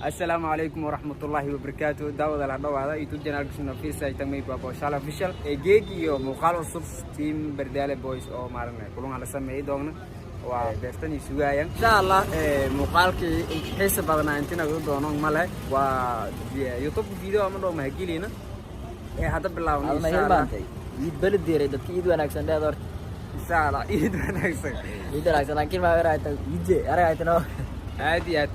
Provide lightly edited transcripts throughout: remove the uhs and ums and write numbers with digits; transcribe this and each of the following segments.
Assalaamu calaykum waraxmatullaahi wabarakaatu. Daawada la dhawaada YouTube channelka Nafisa Tamay Baba Official ee geeg iyo muuqaal cusub, team Bardaale Boys oo maalin kulan la sameeyay doona waa beertan iyo sugayaan, insha Allah. Muuqaalkii xiisa badnaa intina ugu doono male waa YouTube video ama dhow mahageliina ee hadda bilaabno, Adna insha Allah. Hilmaantay iid beledeeray dadka. Iid wanaagsan dheed horta. Insha Allah, iid wanaagsan. Iid wanaagsan, laakiin ma aragta iidje aragtano. Aad iyo aad.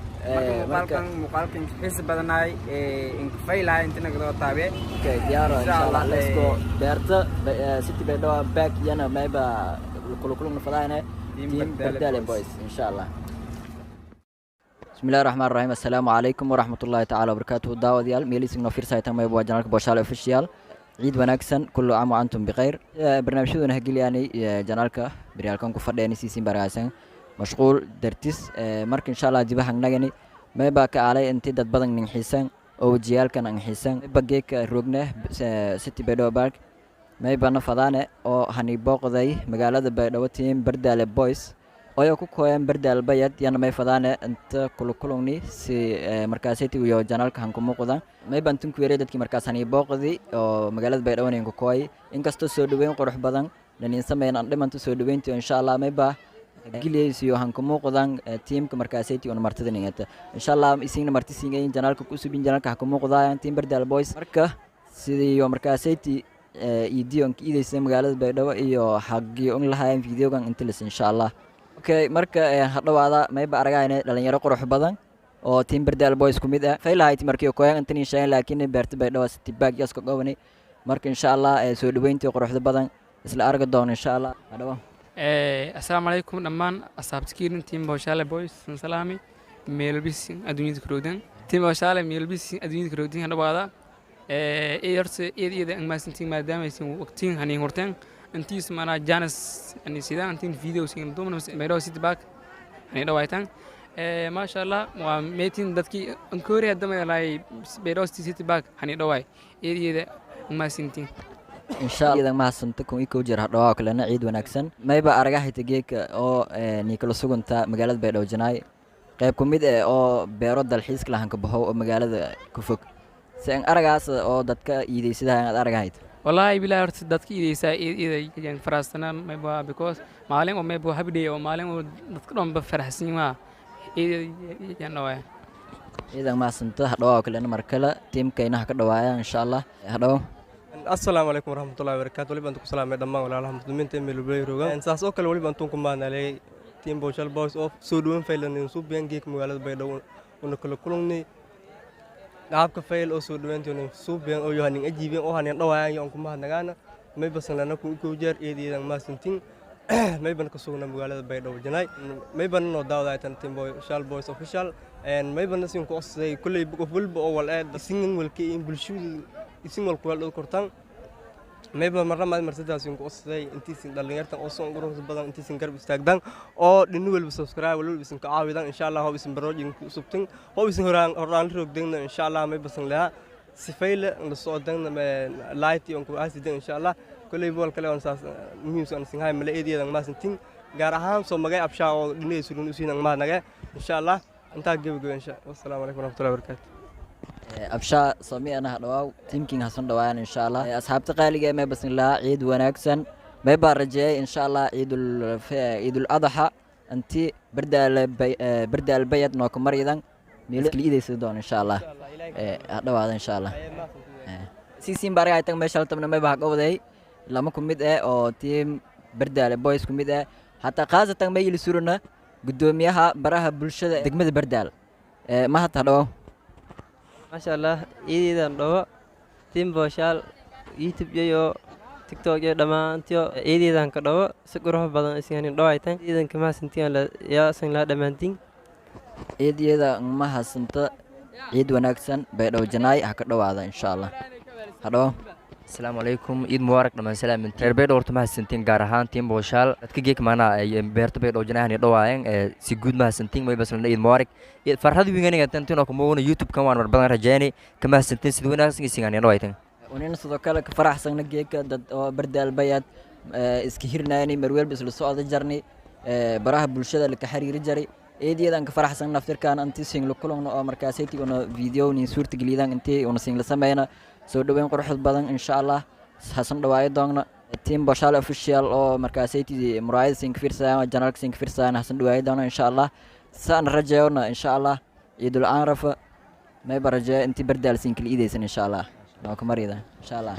Marka muuqaalkan xiisa badanaay ee inkafaylahay intina gadoo taabe. Okay, diyaaro. Insha Insha Allah. Allah. Let's go beerta City Baydhabo back yana mayba kula fadaayna Team Team Bardale Bardale Boys. Boys, insha Allah. Bismillahi raxmaan raxiim. Assalaamu calaykum waraxmatullaahi tacaala wabarakaatuhu. Daawadayaal meelisig noo fiirsaytan mayba waa channelka Booshaale Official. Ciid wanaagsan, kullu caam wa antum bikhayr. Barnaamijyaduna hageliyaanay channelka beryaalkan ku fadhiyani siisin baraasan mashquul dartis. Marka insha Allah dibahan nagani mayba ka aalay intii dad badan nin xiisan oo wajiyaalkan an xiisan. Mayba geeka rogne City Baydhabo Park, maybana fadaane oo hani booqday magaalada Baydhabo team Bardaale Boys oyo ku kooyan Bardaal Bayad yana may fadaane inta kula kulungni si markaasati iyo channelka han ku muuqdaan. May baan tun ku yeeray dadkii markaas hani booqdi oo magaalada Baydhabo ku kooy, inkastoo soo dhaweyn qurux badan lanin sameyn aan dhimanta soo dhaweyntii. Insha Allah mayba geliyaysiyo han ku muuqdaan teamka markaasati una martida ningata. Insha Allah isingna marti singayin channelka ku subin channelka ha ku muuqdaan team Bardaal Boys. Marka sidii iyo markaasati iidiyon ka iidaysa magaalada Baydhabo iyo xaggii un lahaayeen videogan intilis, insha Allah. Okay, marka ha dhawaada. Mayba aragayna dhalinyaro qurux badan oo team Bardaal Boys ku mid ah. Faylahayti markii koyan intan sheegan, laakiin beerta Baydhabo City Park yaska gobani. Marka insha Allah soo dhaweyntii quruxda badan isla argi doono, insha Allah. Ha dhawo. Assalaamu calaykum dhammaan asxaabtikiin team Booshaale Boys. Salaami meelbis adduunyada karogdan. Team Booshaale meelbis adduunyada karogdan hadhawaada. Ee horta iyada iyada ang maasantiin maadaama aysan waqtiin hanin horteen intiis mana janas ani sidaan intiin video siin dumna Baydhabo City Park hani dhawaytan. Maasha Allah, waa meetin dadkii ankoori hadda magaalay Baydhabo City Park hani dhawaay. Iyada iyada ang maasantiin. Insha Allah, mahadsanto kun iyo kow jeer. Hadhawaa kalena, ciid wanaagsan. Mayba aragahayta geedka oo niikala sugunta magaalada Baydhabo Janaay, qayb ku mid eh oo beero dalxiiska lahanka baxo oo magaalada ku fog si an aragaas oo dadka iidaysadaha aad aragahayt. Wallaahi bilahi, horta dadka ideysaa ida faraastana mayba because maalin oo mayba happy day oo maalin oo dadka dhanba faraxsan yimaa ida dhawaaya. Ciidan mahadsanto. Hadhawaa kalena mar kale teamkayna ha ka dhawaaya, insha Allah. Hadhawo. Assalaamu calaykum waraxmatullahi wabarakaatu. Waliba intu ku salaamay dhammaan walaalaha muslimiinta ee meelubay rogaan. Saas oo kale waliba intuun ku maadnaalay team Boshal Boys oo soo dhaweyn faylan suubiyan geek magaalada Baydhabo una kala kulungnay qaabka fayl oo soo dhaweyntoona suubiyan oo yohanin ajiibeen oo hanin dhawaayan iyo ku mahadnagaana. May basan lana ku kow jeer eedeedan maasantiin. Mayban ka sugna magaalada Baydhabo Janaay. Mayban noo daawadaytan team Boshal Boys Official. Mayban sin ku codsaday kulley qof walba oo wal ee isin walka in bulshadu isin wal kuwal dhow kortaan. Mayba marna maad marsidaas ku codsaday intiisin dhalinyartan oo soo quruxda badan intiisin garab istaagdan oo dhin walba subscribe walba isin ka caawidan, insha Allah. Hob isin barnaamij ku usubtin, hob isin horaan horaan roogdegna, insha Allah. Mayba san laha sifeyle la socdan light iyo ku aasidan, insha Allah. Kulley wal kale on saas muhiimsan sin hay mala eedeedan maasantin, gaar ahaan soo magay abshaa oo dhinay surun usiin mahadnaga, insha Allah. Intaa gebagebe, insha. Wassalaamu calaykum waraxmatullahi wabarakaatu. Abshaa sami ana hadhawaaw, teamking hasan dhawaayaan, insha Allah. Asxaabta qaaliga ee may basin lahaa ciid wanaagsan. May baa rajeeyay, insha Allah, ciidul adxa inti Bardaal Bayad noo ka maryadan meelo iidaysa doon, insha Allah. Hadhawaada, insha Allah. Siisiin baariga tag meesha tabna may baa goboday lama ku mid eh oo team Bardaale Boys ku mid eh, hataa khaasatan may ili suruna guddoomiyaha baraha bulshada degmada Bardaal. Mahad, hadhawo. Maasha Allah, iidiidan dhawo team Booshaal YouTube iyo TikTok iyo dhammaantiyo iidiidan ka dhawo si qurux badan isinganin dhawaytan iidanka mahadsantiin yaa san laa dhammaantiin. Ciidiyada mahadsanta. Ciid wanaagsan. Baydhabo Janaay ha ka dhawaada, insha Allah. Hadhawo. Asalaamu calaykum, ciid mubaarak dhammaan salaamintiin reer Baydhabo. Horta mahadsantiin, gaar ahaan team Booshaal dadka geek maanaa beerta Baydhabo janaahani dhawaayeen. Si guud mahadsantiin. May baslan ciid mubaarak, farxad wiinganiga tantin oo kumuguna YouTube kan waan mar badan rajeynay ka mahadsantiin sida wanaagsan isingaani dhawaayteen. Unina sidoo kale ka faraxsana geeka dad oo Bardaal Bayaad iska hirnaani marwelba isla socda jarni, baraha bulshada laka xiriiri jaray. Eediyadan ka faraxsan naftirkaan intii singla kulungna oo markaasayti una video nin suurta geliyaan intii una singla sameyna soo dhaweyn qurux badan. Insha Allah hasan dhawaayo doogna team Boshaal Official oo markaasayti muraayada sinka fiirsadaan, janalka sinka fiirsadaan, hasan dhawaayo doona insha Allah. Saan rajeeyona insha Allah Ciidul Aanrafa mayba rajeeya intii Bardaal sinkala iideysan insha Allah. Waa ku marida insha Allah.